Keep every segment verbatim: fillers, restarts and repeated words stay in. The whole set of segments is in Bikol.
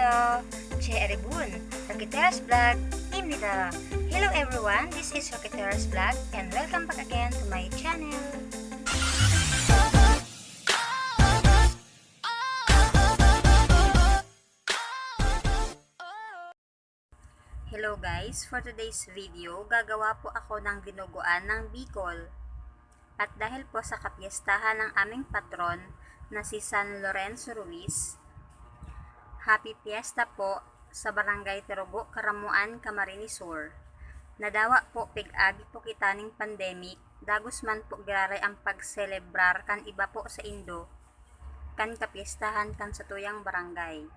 Che Eribun, Roqueteras Vlog, Imnida. Hello everyone, this is Roqueteras Vlog and welcome back again to my channel. Hello guys, for today's video, gagawa po ako ng dinuguan ng Bicol. At dahil po sa kapyestahan ng aming patron na si San Lorenzo Ruiz, Happy Fiesta po sa Barangay Tirugo, Caramuan, Camarines Sur. Nadawa po pig-agi po kita ning pandemic, dagos man po giraray ang pagselebrar kan iba po sa indo, kan kapyestahan kan satuyang barangay.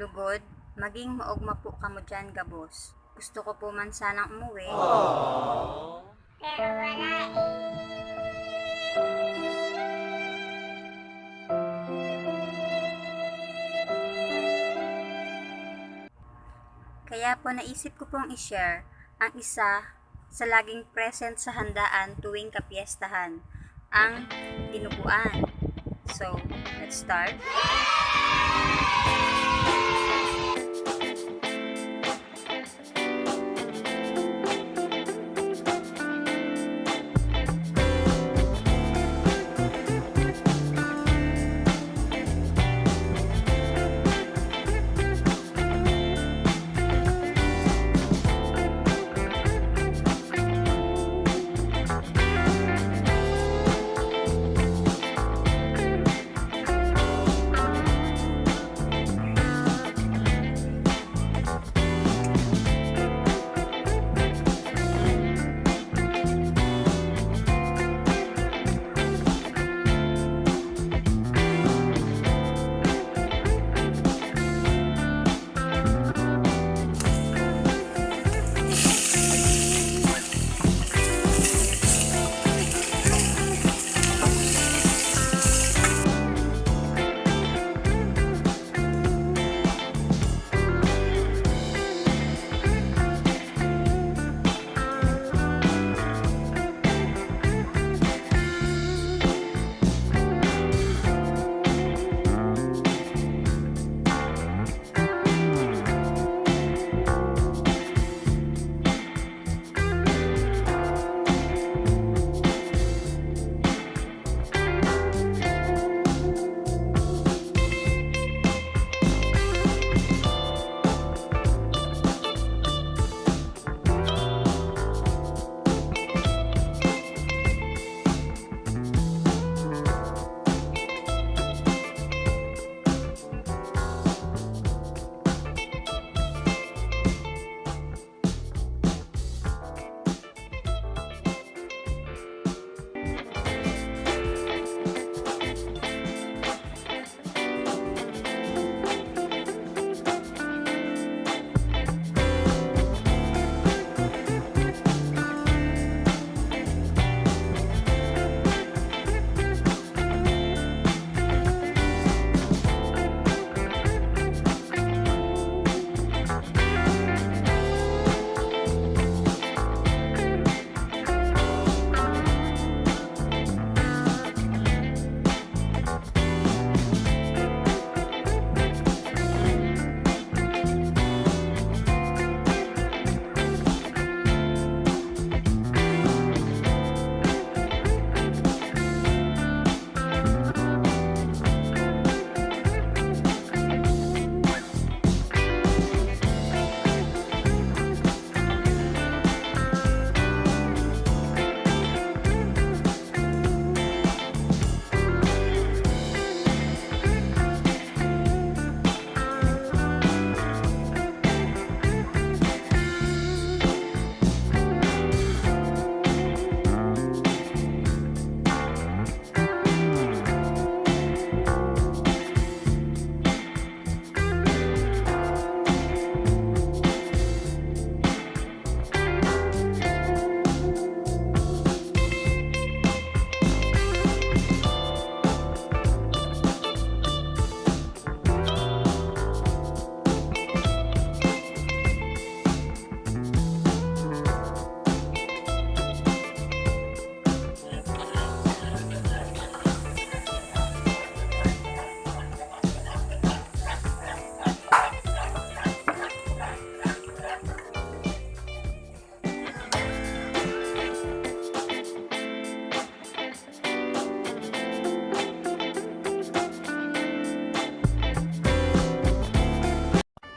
Lugod, maging maogma po kamo diyan gabos. Gusto ko po man sanang umuwi. Pero wala eh. Kaya po naisip ko pong i-share ang isa sa laging present sa handaan tuwing kapyestahan, ang dinuguan. So, let's start.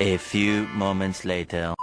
A few moments later.